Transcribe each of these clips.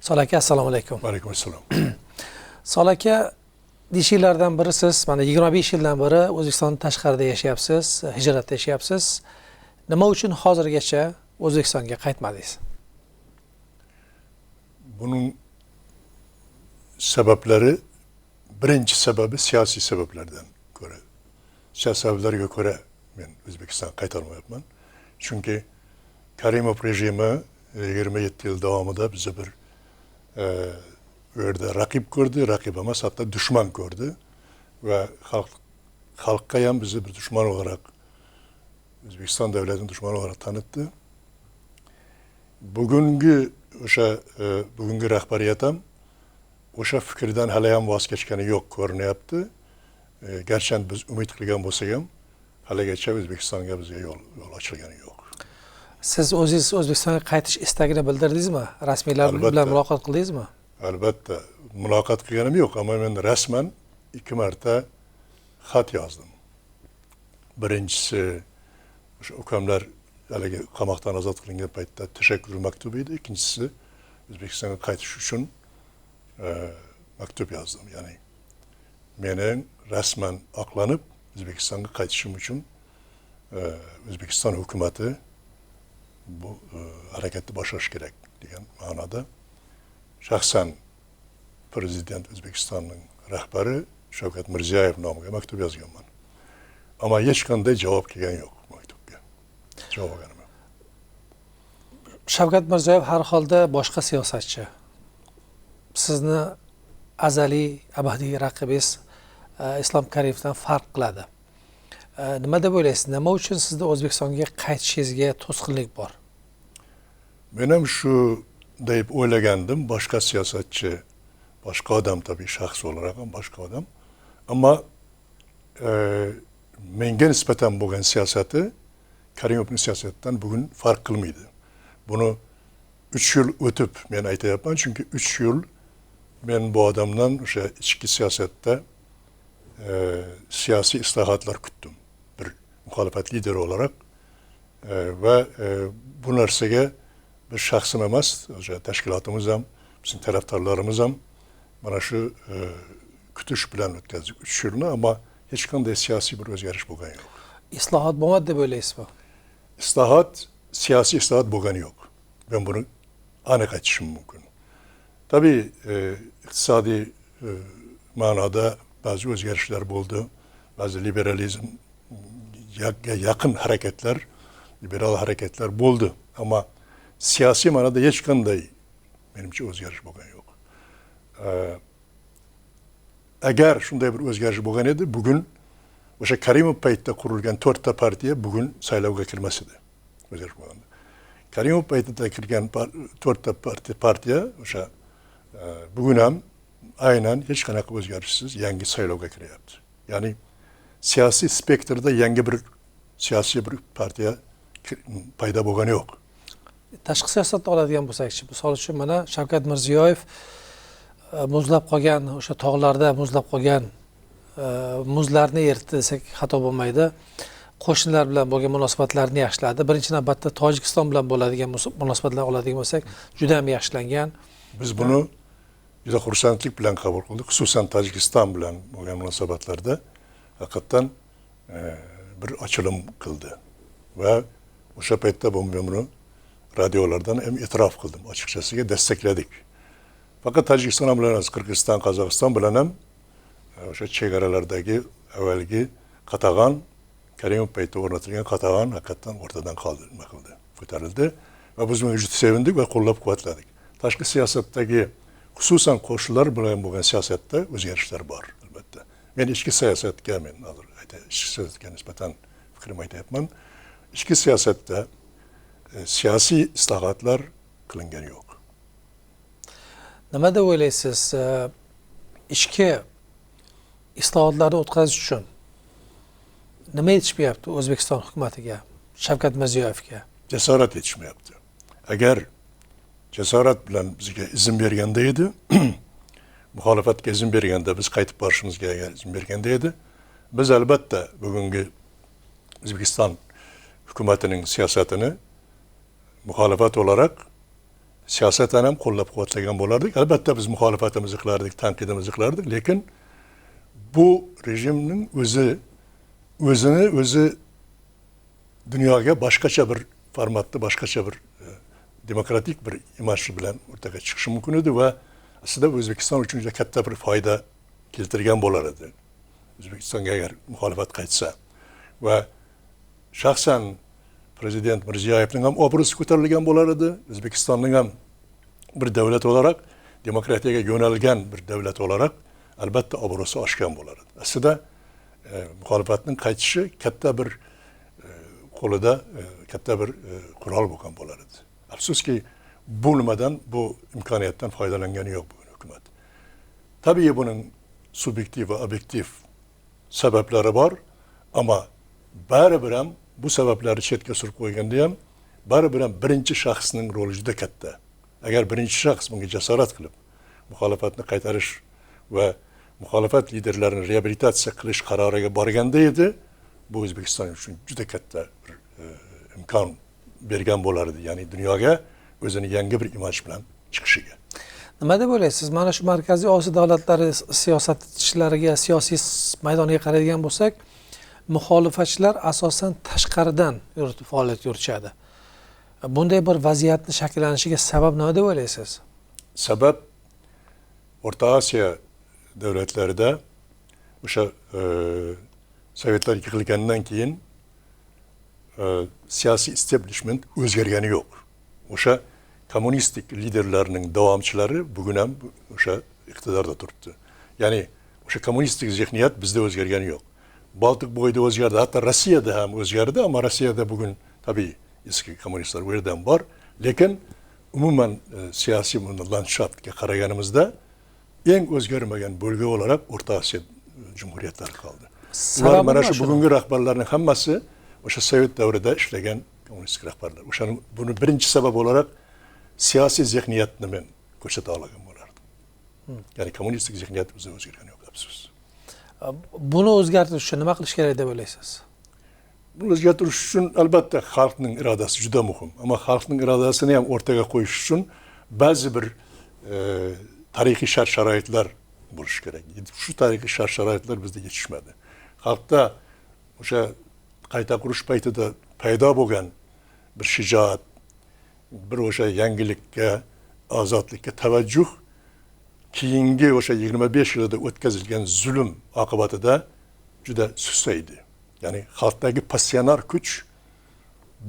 Solih aka, assalomu alaykum. Va alaykum assalom. Solih aka, 5 yillardan beri siz, mana, 25 yildan beri O'zbekistondan tashqarida yashayapsiz, hijratda yashayapsiz. Nima uchun hozirgacha O'zbekistonga qaytmadingiz? Buning sabablari, birinchi sababi siyosiy sabablardan ko'ra. Siyosiy sabablarga ko'ra men O'zbekistonga qaytolmayapman. Chunki Karimov rejimi 27 yil davomida bizni bir u yerda raqib ko'rdi, raqib emas, hatto dushman ko'rdi va xalqqa ham bizni bir dushman olarak, O'zbekiston davlatini dushmani olarak tanitdi. Bugungi o'sha bugungi rahbariyat ham o'sha fikrdan hali ham voz kechgani yo'q ko'rinyapti. Garchi biz umid qilgan bo'lsak ham, haligacha O'zbekistonga bizga yo'l ochilgani yo'q. Siz o'zingiz O'zbekistonga qaytish istagini bildirdingizmi? Rasmiylar Albatta. Bilan muloqot qildingizmi? Albatta, muloqot qilganim yo'q, ammo men rasman ikki marta xat yozdim. Birinchisi o'sha ukamlar haligi qamoqdan ozod qilingan paytda tashakkur maktubi edi. Ikkinchisi O'zbekistonga qaytish uchun maktub yozdim. Ya'ni meni rasman oqlanib O'zbekistonga qaytishim uchun O'zbekiston hukumati bu harakatni boshlash kerak degan ma'noda shaxsan prezident, O'zbekistonning rahbari Shavkat Mirziyoyev nomiga maktub yozganman. Ammo hech qanday javob kelgani yo'q maktubga. Javob olganim yo'q. Shavkat Mirziyoyev har holda boshqa siyosatchi. Sizni azaliy, abadiy raqibingiz Islom Karimovdan farq qiladi. Nima deb o'ylaysiz? Nima uchun sizni O'zbekistonga qaytishingizga to'sqinlik bor? Men ham shu deb o'ylagandim. Boshqa siyosatchi, boshqa odam, tabiiy shaxs olarak ham boshqa odam. Ammo menga nisbatan bo'lgan siyosati Karimovning siyosatidan bugun farq qilmaydi. Buni 3 yil o'tib men aytyapman, chunki 3 yil men bu odamdan o'sha ichki siyosatda siyosiy islohotlar kutdim. Bir muxolifat lideri olarak va bu narsaga bir shaxsim emas, o'sha tashkilotimiz ham, bizning tarafdorlarimiz ham mana shu kutish bilan o'tkazdik 3 yilni, ammo hech qanday siyosiy bir o'zgarish bo'lgani yo'q. Islohot bo'lmadi deb o'ylaysizmi? Islohot, siyosiy islohot bo'lgani yo'q. Men buni aniq aytishim mumkin. Tabiiy, iqtisodiy ma'noda ba'zi o'zgarishlar bo'ldi, ba'zi liberalizmga yaqin harakatlar, liberal harakatlar bo'ldi, ammo siyosiy ma'noda hech qanday, menimcha, o'zgarish bo'lgani yo'q. Agar shunday bir o'zgarish bo'lgan edi, bugun o'sha Karimov paytida qurilgan to'rtta partiya bugun saylovga kirmas edi. O'zgarish bo'lganda, Karimov paytida kirgan to'rtta partiya o'sha bugun ham aynan hech qanaqa o'zgarishsiz yangi saylovga kiryapti. Ya'ni siyosiy spektrda yangi bir siyosiy bir partiya paydo bo'lgani yo'q. Tashqi siyosatni oladigan bo'lsakchi, misol uchun, mana, Shavkat Mirziyoyev muzlab qolgan, o'sha tog'larda muzlab qolgan muzlarni eritdi desak, xato bo'lmaydi. Qo'shnilar bilan bo'lgan munosabatlarni yaxshiladi. Birinchi navbatda Tojikiston bilan bo'ladigan munosabatlar oladigan bo'lsak, juda ham yaxshilangan. Biz buni juda xursandlik bilan qabul qildik. Xususan, Tojikiston bilan bo'lgan munosabatlarda haqiqatdan bir ochilim qildi va o'sha paytda bu men buni radiolardan ham e'tirof qildim ochiqchasiga, destakladik. Faqat Tojikiston bilan emas, Qirg'iziston, Qozog'iston bilan ham o'sha chegaralardagi avvalgi qatag'on, Karimov paytida o'rnatilgan qatag'on haqiqatdan o'rtadan qoldi, nima qildi, ko'tarildi va biz bunga juda sevindik va qo'llab quvvatladik. Tashqi siyosatdagi, xususan qo'shnilar bilan bo'lgan siyosatda o'zgarishlar bor, albatta. Men ichki siyosatga, men hozir ichki siyosatga nisbatan fikrim aytyapman. Ichki siyosatda siyosiy islohotlar qilingani yo'q. Nima deb o'ylaysiz, ichki islohotlarni o'tkazish uchun nima yetishmayapti O'zbekiston hukumatiga, Shavkat Mirziyoyevga? Jasorat yetishmayapti. Agar jasorat bilan bizga izn berganda edi, muxolifatga izn berganda, biz qaytib borishimizga agar izn berganda edi, biz albatta bugungi O'zbekiston hukumatining siyosatini muxolifat olarak Siyosatan ham qo'llab-quvvatlagan bo'lardik. Albatta biz muxolifatimizni qilardik, tanqidimizni qilardik, lekin bu rejimning o'zini o'zi dunyoga boshqacha bir formatda, boshqacha bir demokratik bir imaj bilan o'rtaga chiqishi mumkin edi va aslida O'zbekiston uchun juda katta bir foyda keltirgan bo'lar edi. O'zbekistonga agar muxolifat qaytsa va shaxsan prezident Mirziyoyevning ham obro'si ko'tarilgan bo'lar edi. O'zbekistonning ham bir davlat o'laroq, demokratiyaga yo'nalgan bir davlat o'laroq albatta obro'si oshgan bo'lar edi. Aslida muxolifatning qaytishi katta bir qo'lida katta bir qurol bo'lgan bo'lar edi. Afsuski bu nimadan, bu imkoniyatdan foydalangani yo'q bugun hukumat. Tabiiy buning subyektiv va obyektiv sabablari bor, ammo baribir ham bu sabablarni chetga surib qo'yganda ham baribir ham birinchi shaxsning roli juda katta. Agar birinchi shaxs bunga jasorat qilib muxolifatni qaytarish va muxolifat liderlarini reabilitatsiya qilish qaroriga borganda edi, bu O'zbekiston uchun juda katta bir imkon bergan bo'lar edi, ya'ni dunyoga o'zini yangi bir imaj bilan chiqishiga. Nima deb o'ylaysiz? Mana shu Markaziy Osiyo davlatlari siyosatchilariga, siyosiy maydoniga qaraydigan bo'lsak, muxolifatchilar asosan tashqaridan yuritib faoliyat yuritishadi. Bunday bir vaziyatni shakllanishiga sabab nima deb o'ylaysiz? Sabab O'rta Osiyo davlatlarida o'sha Sovetlar yiqilgandan keyin siyosiy establishment o'zgargani yo'q. O'sha kommunistik liderlarning davomchilari bugun ham o'sha iqtidorda turibdi. Ya'ni o'sha kommunistik zehniyat bizda o'zgargani yo'q. Boltiq bo'yida o'zgardi, hatto Rossiyada ham o'zgardi, ammo Rossiyada bugun tabiiy eski kommunistlar u yerda ham bor, lekin umuman siyosiy landshaftga qaraganimizda eng o'zgarmagan bo'lgi o'laroq O'rta Osiyo jumhuriyatlari qoldi. Ular mana shu bugungi rahbarlarning hammasi o'sha Sovet davrida ishlagan kommunistik rahbarlar. O'shani buni birinchi sabab o'laroq siyosiy zehniyatni men ko'rsata olgan bo'lardim. Ya'ni kommunistik zehniyat bizda o'zgargani yo'q, afsus. Buni o'zgartirish uchun nima qilish kerak deb o'ylaysiz? Buni o'zgartirish uchun albatta xalqning irodasi juda muhim. Ammo xalqning irodasini ham o'rtaga qo'yish uchun ba'zi bir tarixiy shart-sharoitlar bo'lishi kerak. Shu tarixiy shart-sharoitlar bizda yetishmadi. Xalqda o'sha qayta qurish paytida paydo bo'lgan bir shijoat, bir o'sha yangilikka, ozodlikka tavajjuh keyingi o'sha 25 yilda o'tkazilgan zulm oqibatida juda susaydi. Ya'ni xalqdagi passionar kuch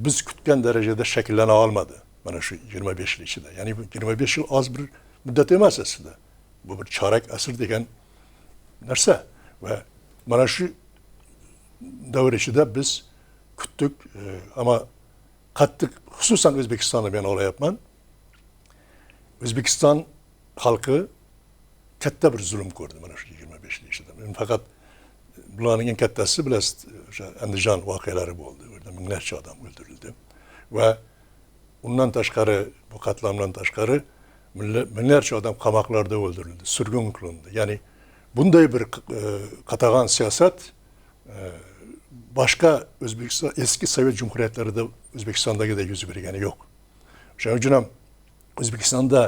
biz kutgan darajada shakllana olmadi mana shu 25 yil ichida. Ya'ni bu 25 yil oz bir muddat emas aslida. Bu bir chorak asr degan narsa va mana shu davr ichida biz kutdik, ammo qattiq, xususan O'zbekistonni men olayapman. O'zbekiston xalqi katta bir zulm ko'rdi mana shu 25 yil ichida. Men faqat bularning eng kattasi bilasiz, o'sha Andijon voqealari bo'ldi. U yerda minglarcha odam o'ldirildi va undan tashqari, bu qatlamdan tashqari minglarcha odam qamoqlarda o'ldirildi, surgun qilindi. Ya'ni bunday bir qatag'on siyosat boshqa O'zbekiston eski Sovet jumhuriyatlarida O'zbekistondagidek yuz bergani yo'q. Shuning uchun ham O'zbekistonda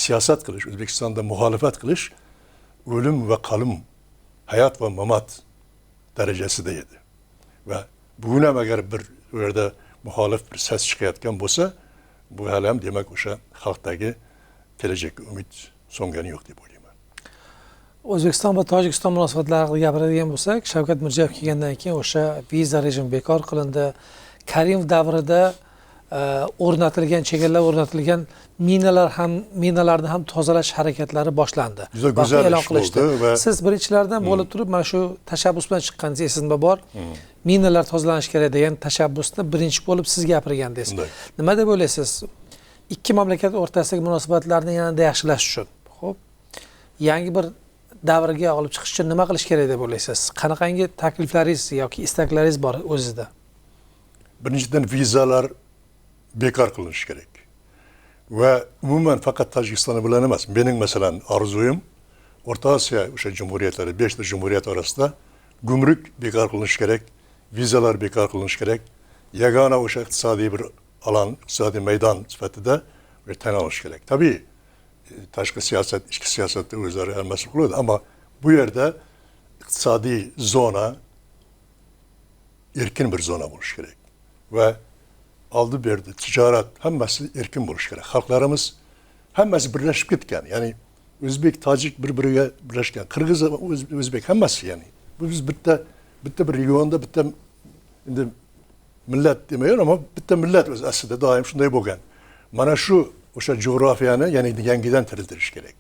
siyosat qilish, O'zbekistonda muxolifat qilish o'lim va qalim, hayot va mamot darajasida edi. Va bugun ham agar bir u yerda muxolif bir ses chiqayotgan bo'lsa, bu hali ham demak o'sha xalqdagi kelajakka umid so'ngani yo'q deb o'ylayman. O'zbekiston va Tojikiston munosabatlari haqida gapiradigan bo'lsak, Shavkat Mirziyoyev kelgandan keyin o'sha viza rejimi bekor qilindi. Karimov davrida o'rnatilgan chegaralar, o'rnatilgan minalarni ham tozalash harakatlari boshlandi. Juda go'zal ish bo'ldi va siz birinchilardan bo'lib turib mana shu tashabbus bilan chiqqaningiz esimda bor. Minalar tozalanishi kerak degan tashabbusni birinchi bo'lib siz gapirgandingiz. Nima deb o'ylaysiz? Ikki mamlakat o'rtasidagi munosabatlarni yanada yaxshilash uchun, xo'p, yangi bir davrga olib chiqish uchun nima qilish kerak deb o'ylaysiz? Qanaqangi takliflaringiz yoki istaklaringiz bor o'zizda? Birinchidan vizalar bekor qilinishi kerak. Va umuman faqat Tojikiston bilan emas, mening masalan orzuyim O'rta Osiyo o'sha jumhuriyatlari, 5 ta jumhuriyat orasida gumruk bekor qilinishi kerak, vizalar bekor qilinishi kerak. Yagona o'sha iqtisodiy bir alan, iqtisodiy maydon sifatida Tan olish kerak. Tabiiy, tashqi siyosat, ichki siyosatda o'zlari hammasi qiladi, ammo bu yerda iqtisodiy zona erkin bir zona bo'lishi kerak va oldi berdi tijorat hammasi erkin bo'lishi kerak. Xalqlarimiz hammasi birlashib ketgan, ya'ni o'zbek, tojik bir-biriga birlashgan, qirg'iz, o'zbek hammasi, ya'ni bu biz bitta bir regionda bitta endi millat demayman, ammo bitta millat o'zi aslida doim shunday bo'lgan. Mana shu o'sha jo'grafiyani ya'ni yangidan tiriltirish kerak.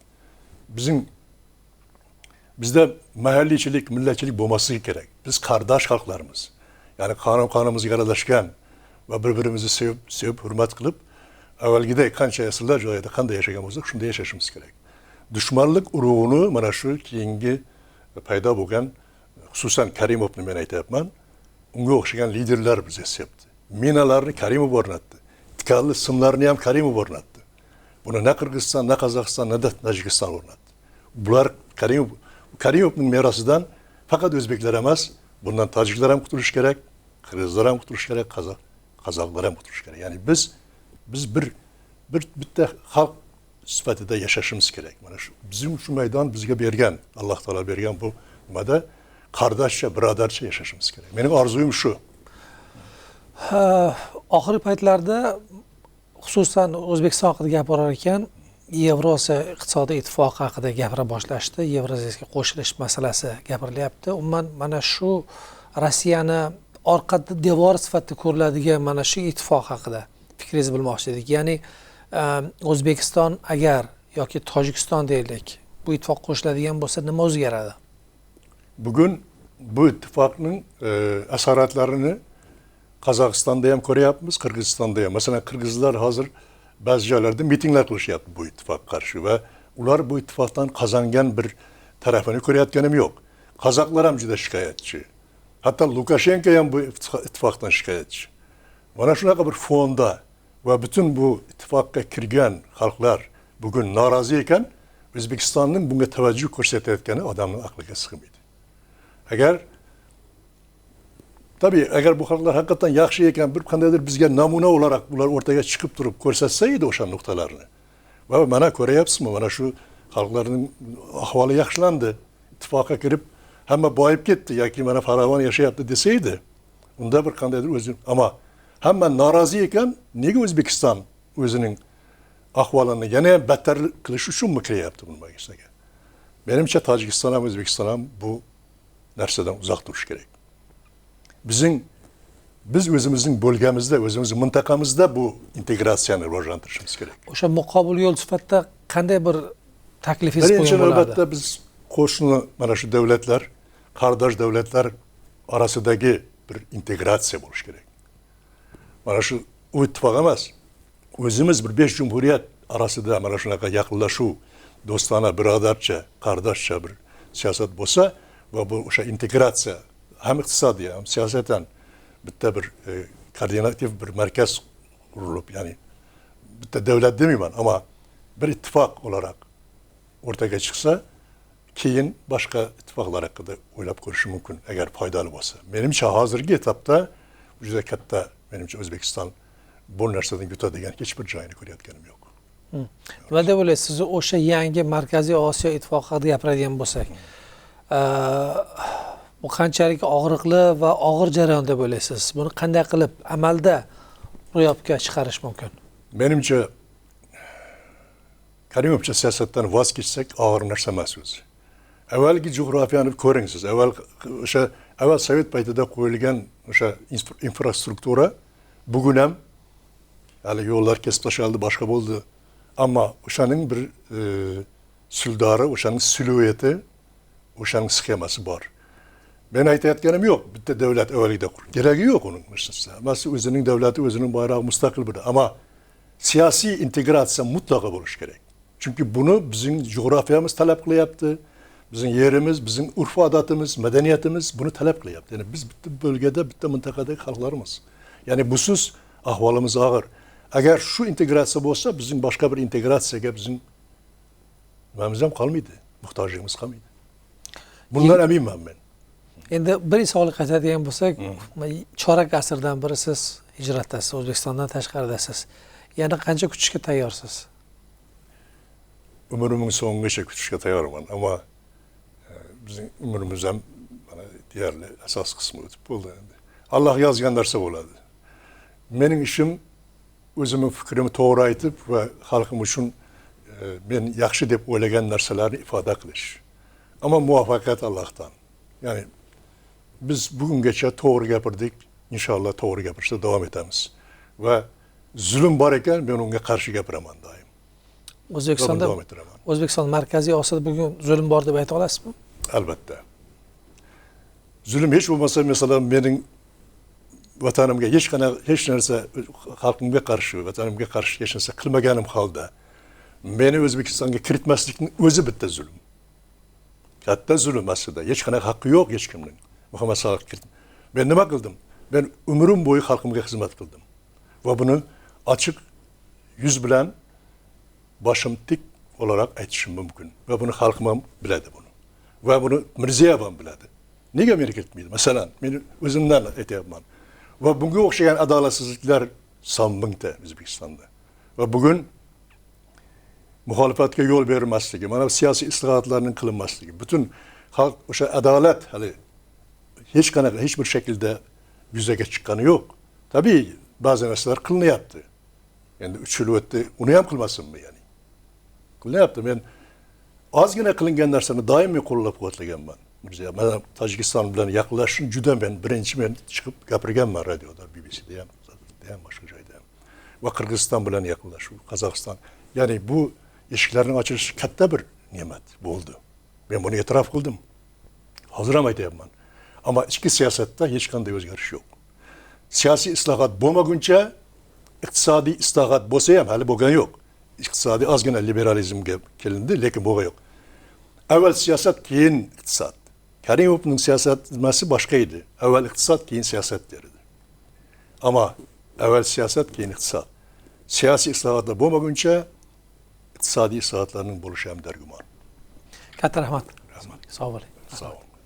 Bizda mahalliychilik, millatchilik bo'lmasligi kerak. Biz qardosh xalqlarmiz. Ya'ni qonun-qonunimizga aralashgan va bir-birimizni sevib, hurmat qilib, avvalgiday qancha asrlar joyida qanday yashagan bo'lsak, shunday yashashimiz kerak. Dushmanlik urug'ini mana shu keyingi paydo bo'lgan, xususan Karimovni men aytyapman, unga o'xshagan liderlar bizga sepdi. Minalarni Karimov o'rnatdi. Tikanli simlarni ham Karimov o'rnatdi. Buni na Qirg'iziston, na Qozog'iston, na Tojikiston o'rnatdi. Bular Karimovning merosidan faqat o'zbeklar emas, bundan tojiklar ham qutulish kerak, qirg'izlar ham qutulish kerak, qozoqlar ham qutulish kerak. Ya'ni biz bir bitta xalq sifatida yashashimiz kerak. Mana shu bizim shu maydon bizga bergan, Alloh taolo bergan bu nimada qardoshcha, birodarcha yashashimiz kerak. Mening orzuyim shu. Oxirgi paytlarda xususan O'zbekiston haqida gapirar ekan, Yevrosiyo iqtisodiy ittifoqi haqida gapira boshlashdi. Yevrosiyoga qo'shilish masalasi gapirilyapti. Umuman mana shu Rossiyani orqa devor sifatida ko'riladigan mana shu ittifoq haqida fikringizni bilmoqchi edik. Ya'ni O'zbekiston agar yoki Tojikiston deylik, bu ittifoq qo'shiladigan bo'lsa nima o'zgaradi? Bugun bu ittifoqning asoratlarini Qozog'istonda ham ko'ryapmiz, Qirg'izistonda ham. Masalan, qirg'izlar hozir ba'zi joylarda mitinglar qilishyapti bu ittifoqqa qarshi va ular bu ittifoqdan qozongan bir tarafini ko'rayotganim yo'q. Qozoqlar ham juda shikoyatchi. Hatto Lukashenko ham bu ittifoqdan shikoyatchi. Mana shunaqa bir fonda va butun bu ittifoqqa kirgan xalqlar bugun norozi ekan, O'zbekistonning bunga tavajjuh ko'rsatayotgani odamning aqliga sig'maydi. Agar tabii agar bu xalqlar haqiqatan yaxshi ekan, bir qandaydir bizga namuna olarak ular o'rtaga chiqib turib ko'rsatsa edi o'sha nuqtalarni. Va mana ko'ryapsizmi, mana shu xalqlarning ahvoli yaxshilandi, ittifoqqa kirib hamma boyib ketdi yoki mana farovon yashayapti desa edi, unda bir qandaydir o'zi, ammo hamma norozi ekan, nega O'zbekiston o'zining ahvolini yana ham battar qilish uchunmi kiryapti bu nimaga? Menimcha Tojikiston ham O'zbekiston ham bu narsadan uzoq turish kerak. Biz o'zimizning bo'lgamizda, o'zimizning mintaqamizda bu integratsiyani rivojlantirishimiz kerak. O'sha muqobil yo'l sifatida qanday bir taklifingiz qo'ygan bo'lardi? Birinchi navbatda biz qo'shni mana shu davlatlar, qardosh davlatlar orasidagi bir integratsiya bo'lishi kerak. Mana shu u ittifoq emas, o'zimiz bir 5 jumhuriyat orasida mana shunaqa yaqinlashuv, do'stona, birodarcha, qardoshcha bir siyosat bo'lsa va bu o'sha integratsiya ham iqtisodiy ham siyosatan bitta bir koordinativ bir markaz qurilib, ya'ni bitta davlat demayman, ammo bir ittifoq olarak o'rtaga chiqsa, keyin boshqa ittifoqlar haqida o'ylab ko'rish mumkin agar foydali bo'lsa. Menimcha hozirgi etapda juda katta, menimcha O'zbekiston bu narsadan yutadigan hech bir joyini ko'rayotganim yo'q. Nima deb o'ylaysiz, o'sha yangi Markaziy Osiyo ittifoqi haqida gapiradigan bo'lsak, bu qanchalik og'riqli va og'ir jarayon deb o'ylaysiz? Buni qanday qilib amalda ro'yobga chiqarish mumkin? Menimcha Karimovcha siyosatdan voz kechsak og'ir narsa emas o'zi. Avvalgi jo'grafiyani ko'ring siz. Avval Sovet paytida qo'yilgan o'sha infrastruktura bugun ham hali yo'llar kesib tashlandi, boshqa bo'ldi. Ammo o'shaning bir suldori, o'shaning silueti, o'shaning sxemasi bor. Men aytayotganim yo'q, bitta davlat avvalgida qur. Keragi yo'q uning masalasi. Hammasi o'zining davlati, o'zining bayrog'i mustaqil bir. Ammo siyosiy integratsiya mutlaqo bo'lishi kerak. Chunki buni bizning jo'grafiyamiz talab qilyapti, bizning yerimiz, bizning urf-odatimiz, madaniyatimiz buni talab qilyapti. Ya'ni biz bitta bo'lgada, bitta mintaqadagi xalqlarimiz. Ya'ni busiz ahvolimiz og'ir. Agar shu integratsiya bo'lsa, bizning boshqa bir integratsiyaga bizning nimamiz ham qolmaydi, muhtojligimiz qolmaydi. Bundan aminman men. Endi bir savolga qaytadigan bo'lsak, chorak asrdan beri siz hijratdasiz, O'zbekistondan tashqaridasiz. Yana qancha kutishga tayyorsiz? Umrimning so'ngigacha kutishga tayyorman, ammo bizning umrimiz ham mana deyarli asos qismi o'tib bo'ldi endi. Alloh yozgan narsa bo'ladi. Mening ishim o'zimning fikrimni to'g'ri aytib va xalqim uchun men yaxshi deb o'ylagan narsalarni ifoda qilish. Ammo muvaffaqiyat Allohdan. Ya'ni biz bugungacha to'g'ri gapirdik, inshaalloh to'g'ri gapirishda davom etamiz. Va zulm bor ekan, men unga qarshi gapiraman doim. O'zbekistonda davom ettiraman. O'zbekiston Markaziy Osiyoda bugun zulm bor deb ayta olasizmi? Albatta. Zulm hech bo'lmasa, masalan, mening vatanimga hech qanaqa hech narsa, xalqimga qarshi, vatanimga qarshi hech narsa qilmaganim holda meni O'zbekistonga kiritmaslikning o'zi bitta zulm. Katta zulm aslida. Hech qanaqa haqqi yo'q hech kimning. Muhammad Saloh kirit. Men nima qildim? Men umrim bo'yi xalqimga xizmat qildim. Va buni ochiq yuz bilan boshim tik o'laroq aytishim mumkin. Va buni xalqim ham biladi buni. Va buni Mirziyoyev ham biladi. Nega meni kiritmaydi? Masalan, men o'zimdan aytyapman. Va bunga o'xshagan adolatsizliklar son mingta O'zbekistonda. Va bugun muxolifatga yo'l berilmasligi, mana bu siyosiy islohotlarning qilinmasligi, butun xalq o'sha adolat hali hech qanaqa hech bir shaklda yuzaga chiqqani yo'q. Tabiiy ba'zi narsalar qilinyapti. Endi 3 yil o'tdi, uni ham qilmasinmi ya'ni? Qilinyapti. Men ozgina qilingan narsani doimiy qo'llab-quvvatlaganman. Mirziyoyev, mana Tojikiston bilan yaqinlashishni juda men birinchi men chiqib gapirganman radioda, BBCda ham, ham boshqa joyda ham. Va Qirg'iziston bilan yaqinlashuv, Qozog'iston. Ya'ni bu eshiklarning ochilishi katta bir ne'mat bo'ldi. Men buni e'tirof qildim. Hozir ham aytyapman. Ammo ichki siyosatda hech qanday o'zgarish yo'q. Siyosiy islohot bo'lmaguncha iqtisodiy islohot bo'lsa ham hali bo'lgani yo'q. Iqtisodiy ozgina liberalizmga kelindi, lekin bo'lgani yo'q. Avval siyosat, keyin iqtisod. Karimovning siyosatmasi boshqa edi. Avval iqtisod, keyin siyosat derdi. Ammo avval siyosat, keyin iqtisod. Siyosiy islohotlar bo'lmaguncha iqtisodiy islohotlarning bo'lishi ham dargumon. Katta rahmat. Rahmat. Sog' bo'ling. Sog' bo'ling.